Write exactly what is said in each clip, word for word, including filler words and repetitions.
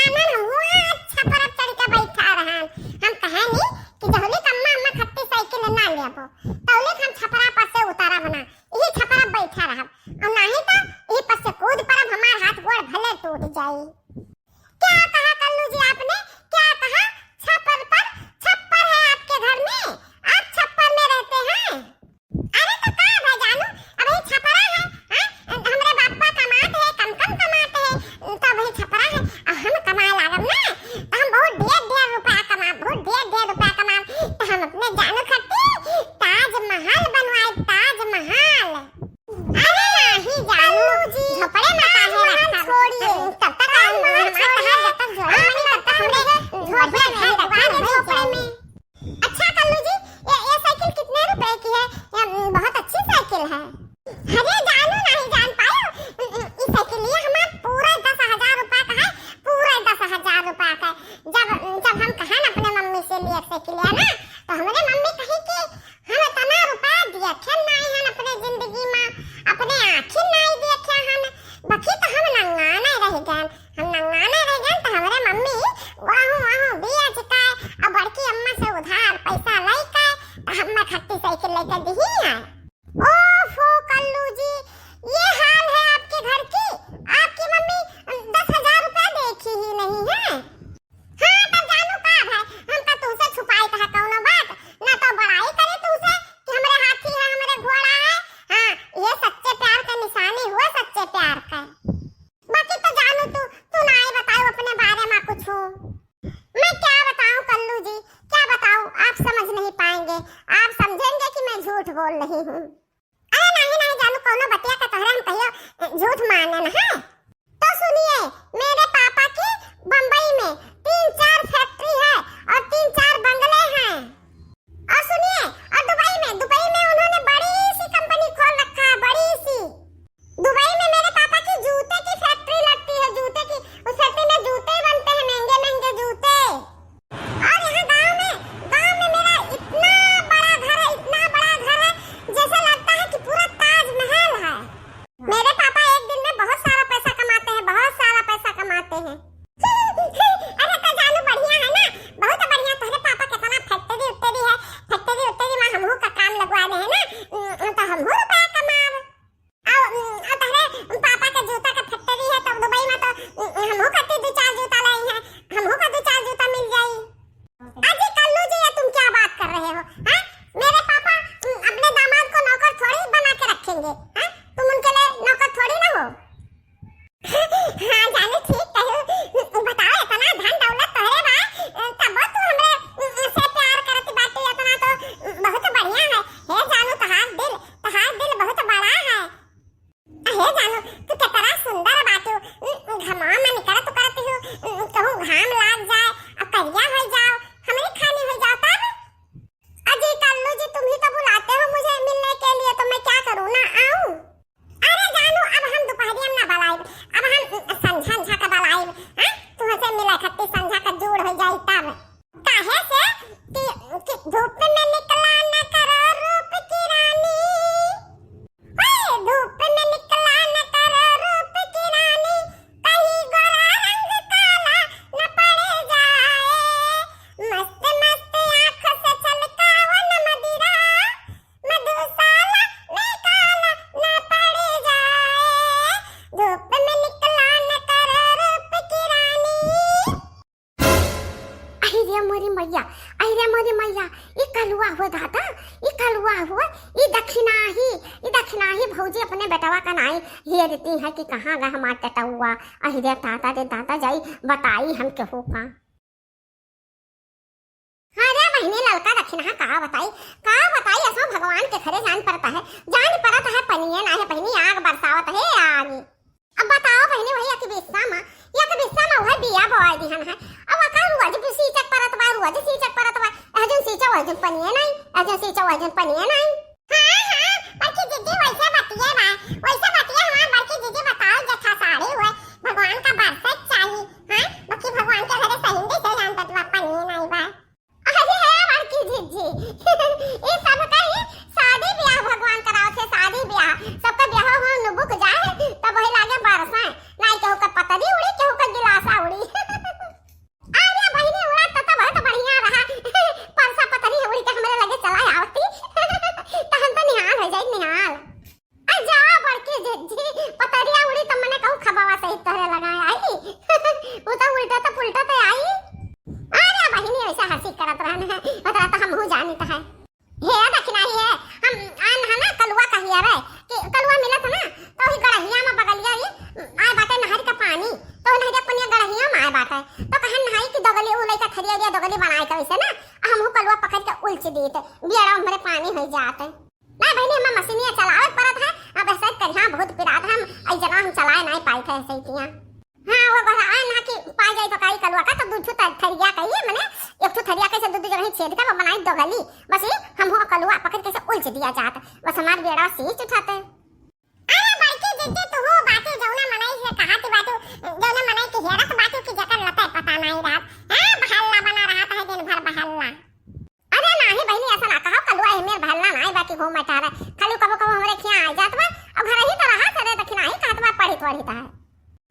जाना ना हुआ, आज छपरा चढ़ के बैठा रहन। हम कहे नी कि जहली कम्मा अम्मा खट्टी साइकिल ना लेबो, तौले हम छपरा पर से उतारब ना, यही छपरा बैठा रहब, और नहीं तो यही पर से कूद पड़ब, हमार हाथ गोड़ भले टूट जाई। क्या कहा कल्लू जी आपने, क्या कहा? छप्पर पर छप्पर है आपके घर में, आप छप्पर में रहते हैं। अरे तो का भाई जानू, अबही छपरा है, हैं? हमरे बापा कमात है, कम कम कमात है, तो अबही छपरा है, अब हम कमाए लागब ना, तो हम बहुत ढेर ढेर रुपया कमाब, बहुत ढेर ढेर रुपया कमाब, तो हम अपने जानू खातिर ताजमहल बनवाए, ताजमहल। अरे नाही जानू, झोपड़े में काहे रखा? छोड़िए। तब तक हम, हमार तहार जब तक जोड़ा बनी, तब तक हमरे झोपड़े में रखा, झोपड़े में। अच्छा कल्लू जी, ये, ये साइकिल कितने रुपए की है? ये, उम, बहुत अच्छी साइकिल है। अरे जानू, नाही जान पायो, उम, उम, ये साइकिल ये हमार पूरा दस हजार रुपया का है, पूरा दस हजार रुपया का है। जब, जब हम कहा ना अपने मम्मी से लिए साइकिल है ना, तो हमरे मम्मी कही कि हम इतना रुपया देखे नाई हन अपने जिंदगी में, अपने आँखी नाई देखे हन। बाकी तो हम नंगा नहीं रह गए, हम नंगा नहीं रह गए तो हमरे मम्मी वहाँ वहाँ बेच के और बड़की अम्मा से उधार पैसा लेके तो हमें खट्टी साइकिल लेके दी है। ओफो कल्लू जी, ये हाल है आपके घर की, आपकी मम्मी दस हजार रुपया देखी ही नहीं है। हाँ, तब जानू का भाई, हम का तुहसे छुपाई कहा कौनो बात, ना तो बड़ाई करे तुहसे कि हमरे हाथी है, हमरे घोड़ा है। हाँ, ये सच्चे प्यार का निशानी हुआ, सच्चे प्यार का। बाकी तो जानू तू, तू ना ही बताओ अपने बारे में कुछ। मैं क्या बताऊं कल्लू जी, क्या बताऊं, आप समझ नहीं पाएंगे, आप समझेंगे कि मैं झूठ बोल रही हूँ। अरे नहीं, नहीं जानू, कौनो बतिया का तोहरे हम कहियो झूठ माने न है। तो सुनिए, मेरे पापा की बम्बई में तीन चार फैक्ट्री है और तीन चार बंगले हैं। और सुनिए, और दुबई में, दुबई में उन्होंने बड़ी सी कंपनी खोल रखा है, बड़ी सी। दुबई में मेरे पापा की जूते की फैक्ट्री लगती है, जूते की। उस फैक्ट्री में जूते बनते हैं, महंगे महंगे जूते। और यहाँ गांव में, गांव में मेरा इतना बड़ा घर है, इतना बड़ा घर है, जैसे लगता है कि पूरा ताजमहल है। मेरे पापा एक दिन में बहुत सारा पैसा कमाते हैं, बहुत सारा पैसा कमाते हैं। अरे तो जानू बढ़िया है ना, बहुत बढ़िया। तोहरे पापा कितना फैक्ट्री उक्ट्री है, फैक्ट्री उक्ट्री में हमहू का काम लगवा दे है ना, तो हमहू रुपया कमाब। और, और तोहरे पापा के जूता के फैक्ट्री है, तब दुबई में तो हमहू खातिर दो चार जूता लाई है, हमहू का दो चार जूता मिल जाई। अजी कल्लू जी, ये तुम क्या बात कर रहे हो, हैं? मेरे पापा अपने दामाद को नौकर थोड़ी बना के रखेंगे, हैं? तुम उनके लिए नौकर थोड़ी ना हो। हाँ जानू, ठीक कहो। बताओ, इतना धन दौलत तोहरे बा, तब तू हमरे से प्यार करत बाटे, इतना तो बहुत बढ़िया है। हे जानू, तोहार दिल, तोहार दिल बहुत बड़ा है। अहे जानू, तू केतना सुंदर बाटू, घमवा में निकरत उकरत हू, कहूँ घाम लाग जाए, अब करिया हो जाओ, हमरी खानी हो जाओ तब। अजी कल्लू जी, तुम ही तो बुलाते हो मुझे मिलने के लिए, तो मैं क्या करूँ, ना आऊँ? अरे जानू, अब हम दोपहरिया में ना बुलाइब, अब हम संझा, संझा के बुलाइब, हैं? तुहसे मिले खातिर संझा का जोड़ हो जाई तब। काहे से कि, कि धूप में निकला न करो रूप की रानी। हे, धूप में निकला न करो रूप की रानी, कहीं गोरा रंग काला न पड़ जाए। मस्त मस्त आँख से छलकावन मदिरा, मधुशाला में काला न पड़ जाए। धूप में निकला न करो रूप की रानी। अहि रे मोरी मैया, अहि रे मोरी मैया, ई कलुआ हुए दादा, ई कलुआ हुए, ई दखिनाही, ई दखिनाही भौजी अपने बेटवा का नाई हेरती है कि कहाँ गए हमार टटउआ। अहि रे दादा रे दादा, जाई बताई हम केहू का। हाँ रे बहिनी, ललका दखिनहा का बताई, का बताई, असो भगवान के घरे जान पड़ता है, जान पड़ता है, पनिये ना है बहिनी, आग बरसावत है आग। अब बताओ बहिनी, वही एक बिस्सा मा, एक बिस्सा मा वह बिया बोआई दिहन है। अब वका रोज भी सींचक परत बा, रोज सींचक परत बा। अजुन सींचा वजुन पनिये नाई, अजुन सींचा वजुन पनिये नाई। हाँ, हाँ, बड़की जिज्जी वैसे बतिये बा, वैसे बतिये हमार बड़की जिज्जी बताओ जेठा साड़ी हुए, भगवान का बरसत चाही, हाँ, बाकी भगवान के घरे सहिंदे से जान पड़त बा, पनिये नाई बा। अरे हे बड़की जिज्जी, ई सब कहीं शादी ब्याह भगवान करावत है, शादी ब्याह। सबका ब्याह हो नुबुक जाए, तब वही लागे बरसाए। नाई केहू का पतरी उड़ी, केहू का गिलासा उड़ी। तो उल्टा तो आई। अरे बहिनी, ऐसा हंसी करत रहन है, बतरा तो हमहू जानित है। हे दखिनाही है, हम आन है ना कलुआ कहिया रे, कि कलुआ मिलत है ना, तो ही गड़हिया में बगलिया ही आए बाटे नहर का पानी, तो नहर के पनिया गड़हिया में आए बाटे, तो कहन नहाई कि दोगली उ लइका थरिया दिया दोगली बनाए के वैसे ना, हमहू कलुआ पकड़ के उलच देत, बियड़ा हमरे पानी हो जात। नहीं बहिनी, हमें मशीनिया चलावे के पड़त है, अब ऐसे करिया बहुत पिरात है, हम ऐ जना हम चलाए नहीं पाई थे ऐसे ही किया। हाँ, वो बस आए ना कि पाई जाई तो काई कलुआ का, तो दू ठो थ-, थरिया कहिए, मने एक ठो थरिया कैसे दू दू जगह छेद के वो बनाई दोगली, बस ये हम हो कलुआ पकड़ कैसे उलच दिया जात, बस हमार बेड़ा सींच उठाते। अरे बड़की जिज्जी, तू हो बाटू जौना मनई से कहत बाटू, जौना मनई के हेरत बाटू कि जकर लते पता नहीं रहत, हाँ, बहल्ला बना रहत है दिन भर बहल्ला। अरे नाही बहिनी, ऐसा ना कहो, कलुआ एहमेर भल्ला नाही बाकी घूम अटारे। खाली कबो कबो हमरे खिया आ जात बा, और घर ही तो रहा करे, दखिनाही कहत बा, पढ़ी थोड़ी ता है।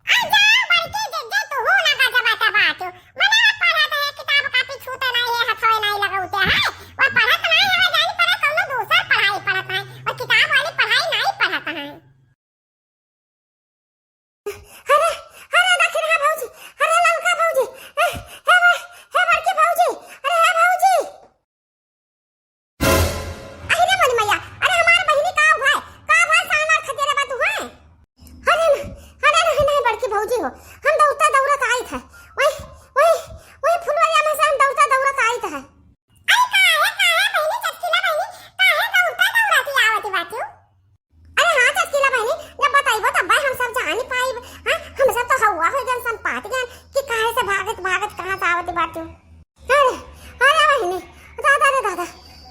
आ जा बड़की जिज्जी, तू हो ना गजबा का बात हो। मने वो पढ़त है, किताब कापी छूते नाही है, हथवे नाही लगावते है। वो पढ़त नाही है, जानी पड़े कौनो दूसर पढ़ाई पढ़त है। वो किताब वाली पढ़ाई नाही पढ़त है। अरे, अरे, दखिनहा भौजी, अरे, ललका भौजी, ए, हे बा-, हे बड़की भौजी, अरे, हे भौजी। अरे रे मोरी मैया, अरे, हमार बहिनी का भाई, का भाई सानवार खतिया रे बा तू, हैं? अरे न-, अरे, नहीं, नहीं, बड़की भौजी हो, हम दौड़ता दौड़त आई था, वही, वही, वही फुलवरिया में से हम दौड़ता दौड़त आई था। अरे, काहे, काहे बहिनी, चटकीला बहिनी, काहे दौड़ता दौड़त आवत बाटू? अरे हाँ चटकीला बहिनी, जब बताइबो तब हम सब जानी पाइब। हाँ, हम सब तो हवा हो गन, सन पाट गन कि काहे से भागत भागत कहाँ से आवत बाटू। अरे, अरे बहिनी, दादा रे दादा,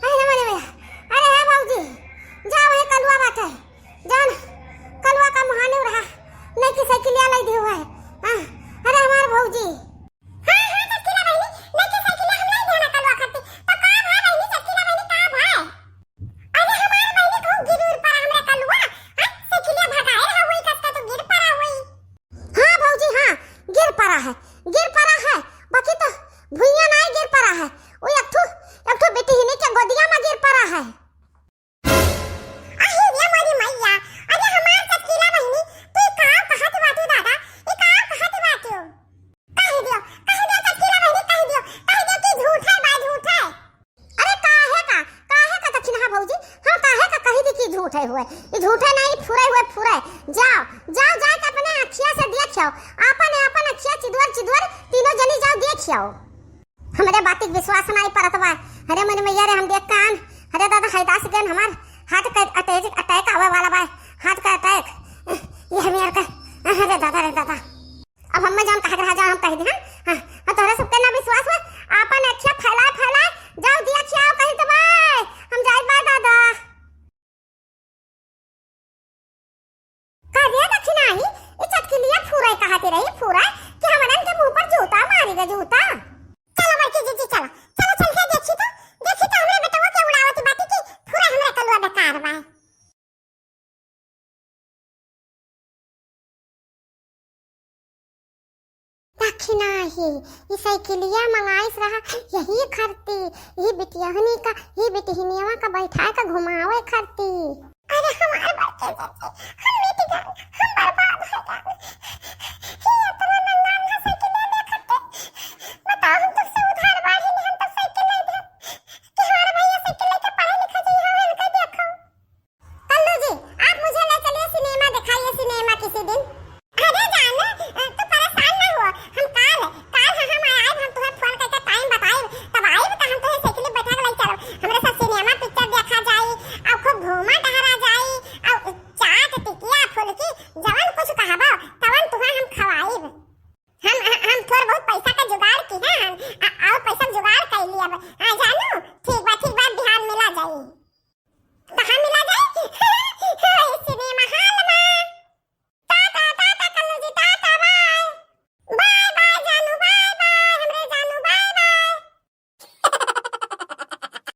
अरे मरे भैया, अरे हे भौजी, जा वही कलुआ बाटे, जान, कलुआ का मुहाने रहा, नहीं कि साइकिलिया लाई दी हुआ है। हाँ, अरे हमार भौजी। हाँ, हाँ, चटकीला बहिनी, लेकिन साइकिलिया हम नहीं देना कलुआ खातिर। तो का भाई बहिनी, चटकीला बहिनी, का भाई? अरे हमार बहिनी कहूँ गिर उर पड़ा हमरा कलुआ, हाँ, साइकिलिया भगाए रहा हुई, कस का तो गिर पड़ा हुई। हाँ भौजी, हाँ, गिर पड़ा है, गिर पड़ा है, बाकी तो भुइयां नहीं गिर पड़ा है, वो एक ठो, एक ठो बिटिहनी के गोदिया में गिर पड़ा है। अहे रे मोरी मैया, अरे हमार चटकीला बहिनी, तू का कहत बाटू दादा, ई का कहत बाटू? कह दियो, कह दियो चटकीला बहिनी, कह दियो, कह दियो कि झूठ है बा, झूठ है। अरे काहे का, काहे का दखिनहा भौजी, हम काहे का कही दी कि झूठ है हुए, ई झूठ है नहीं, फुरे हुए, फुरे। जाओ, जाओ, जाए के अपने अखिया से देख आओ, आपन, आपन अखिया चिदवर, चिदवर, तीनों जनी जाओ देख आओ। हमरे बाती के विश्वास नाई परत बा। अरे मोरी मैया रे, हम देख कान, अरे दादा, हैदास गन हमार हार्ट का अटैक, अटैक आवे वाला बा, हार्ट का अटैक। ये हमें यार का, अरे दादा रे दादा, अब हम जान कहा रहा जा, हम कह दे, हाँ, हाँ, हाँ, तोहरा सबके ना विश्वास बा, आपन अखिया फैलाए, फैलाए, जाओ दिया खियाओ कहीं तो बा, हम जाए बा दादा। का रे दखिनाही, ई चटकिलिया फुरै कहत रही, फुरै कि हमरन के मुंह पर जूता मारी रे जूता। चलो बड़की जीजी, चलो, चलो चल के देखी तो, देखी तो हमरे बेटवा के उड़ावत बाटी कि फुरै हमरे कलुआ बेकार बा। दखिनाही, ई साइकिलिया मंगाइस रहा, यही खरती, ई बिटियहनी का, ई बिटिहनियवा का बैठाए का घुमावे खरती। अरे हमार बड़के जीजी, हम मिट गए, हम बर्बाद हो गए। हे